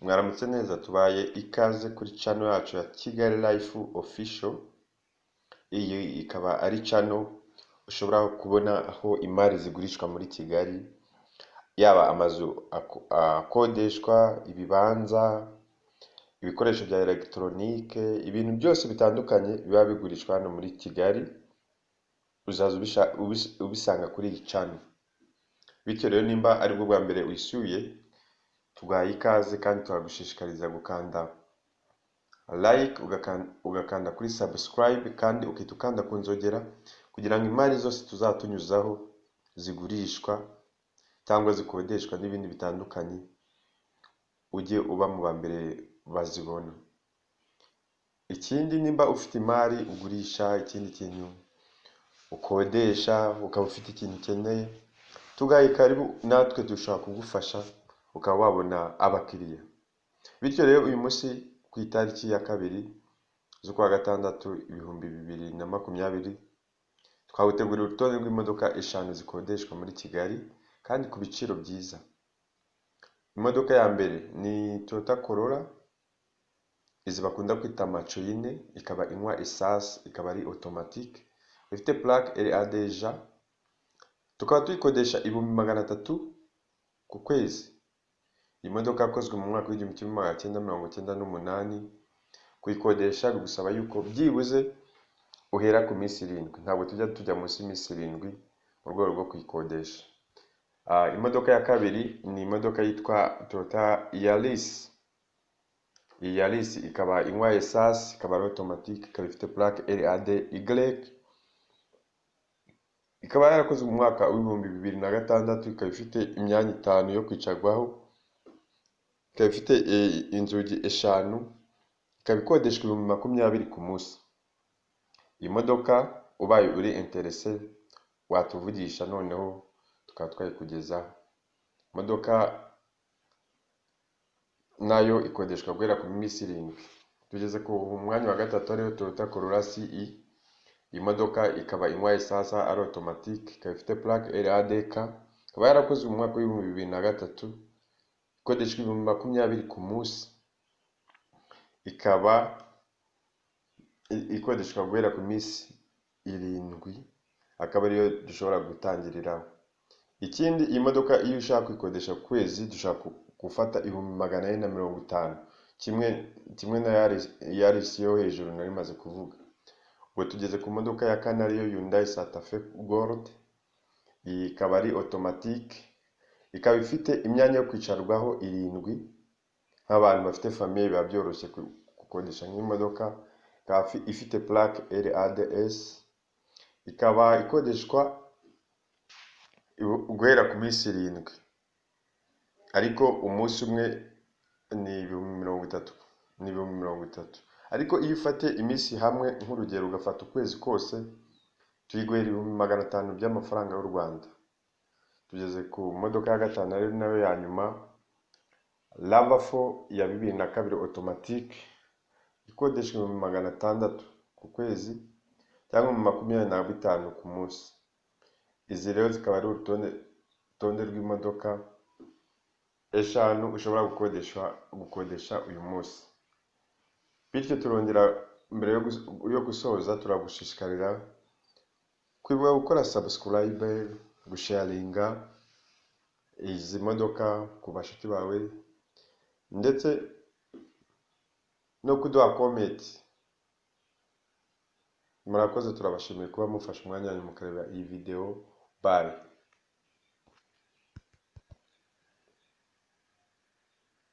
Mwaramutse neza, tubaye ikaze kuri channel yacu ya Kigali Life Official. Iyi ikaba ari channel ushobora kubona aho imari zigurishwa muri Kigali, yaba amazu akodeshwa, ibibanza, ibikoresho bya elegitoronike, ibintu byose bitandukanye biba bigurishwa hano muri Kigali, uzaza ubisanga kuri iyi channel. Bityo rero, nimba aribwo bwa mbere uyisuye, tuguhaye ikaze kandi turagushishikariza gukanda like, ugakanda kuri subscribe, kandi ukahita ukanda ku nzogera kugira ngo imari zose tuzatunyuzaho zigurishwa cyangwa zikodeshwa n'ibindi bitandukanye, ujye uba mu ba mbere bazibona. Ikindi, nimba ufite imari ugurisha, ikindi kintu ukodesha, ukaba ufite ikintu ukeneye, tugaye karibu, natwe dushobora kugufasha ukaba wabona abakiriya. Bityo rero, uyu munsi ku itariki ya 2 z'ukwa gatandatu 2020, twawuteguriye urutonde rw'imodoka eshanu zikodeshwa muri Kigali kandi ku biciro byiza. Imodoka ya mbere ni Toyota Corolla, izi bakunda kwita macoyine, ikaba inywa essence, ikaba ari automatique, ifite plaque RADJ, tukaba tuyikodesha 300,000 ku kwezi. Iyi modoka yakozwe mu mwaka w'1998. Kuyikodesha bigusaba yuko byibuze uhera ku minsi 7, ntabwo tujya tujya munsi y'iminsi 7 mu rwego rwo kuyikodesha. Imodoka ya kabiri ni imodoka yitwa Toyota Yaris. Iyi Yaris ikaba inywa essence, ikaba ari automatique, ikaba ifite plaque RADY, ikaba yarakozwe mu mwaka w'2006, ikaba ifite imyanya itanu yo kwicarwaho, ikaba ifite inzugi eshanu, ikaba ikodeshwa 20,000 ku munsi. Iyi modoka ubaye uri intéressé watuvugisha, noneho tukaba twayikugezaho. Imodoka nayo ikodeshwa guhera ku minsi 7. Tugeze ku mwanya wa gatatu, ariyo Toyota Corolla CE. Iyi modoka ikaba inywa essence, ari automatique, ikaba ifite plaque RADK, ikaba yarakozwe mu mwaka w'2003, ikodeshwa 20,000 ku munsi, ikaba ikodeshwa guhera ku minsi 7, akaba ariyo dushobora gutangiriraho. Ikindi, iyi modoka iyo ushaka kuyikodesha ku kwezi, dushobora gufata 450,000, kimwe kimwe na Yaris yo hejuru nari maze kuvuga. Ubwo tugeze ku modoka ya kane, ariyo Hyundai Santa Fe Gold. Iyi ikaba ari automatique, ikaba ifite imyanya yo kwicarwaho irindwi. Nk'abantu bafite famille biba byoroshye gukodesha nk'imodoka. Ikaba ifite plaque RADS, ikaba ikodeshwa guhera ku minsi 7, ariko umunsi umwe ni 30,000, ni 30,000. Ariko iyo ufate iminsi hamwe, nk'urugero ugafata ukwezi kose, tuyiguhera 500,000 by'amafaranga y'u Rwanda. Tugeze ku modoka ya gatanu, ari nayo ya nyuma, RAV4 ya 2002 automatique, ikodeshwa 600,000 ku kwezi cyangwa mu 25 ku munsi. Izi rero zikaba ari urutonde rw'imodoka eshanu ushobora gukodesha uyu munsi. Bityo turongera, mbere yo gusoza, turagushishikariza kwibuka gukora subscribe, gusharinga izi modoka ku bashuti bawe, ndetse no kuduha comment. Murakoze, turabashimiye kuba mufashe umwanya wanyu mukareba iyi video. Bye.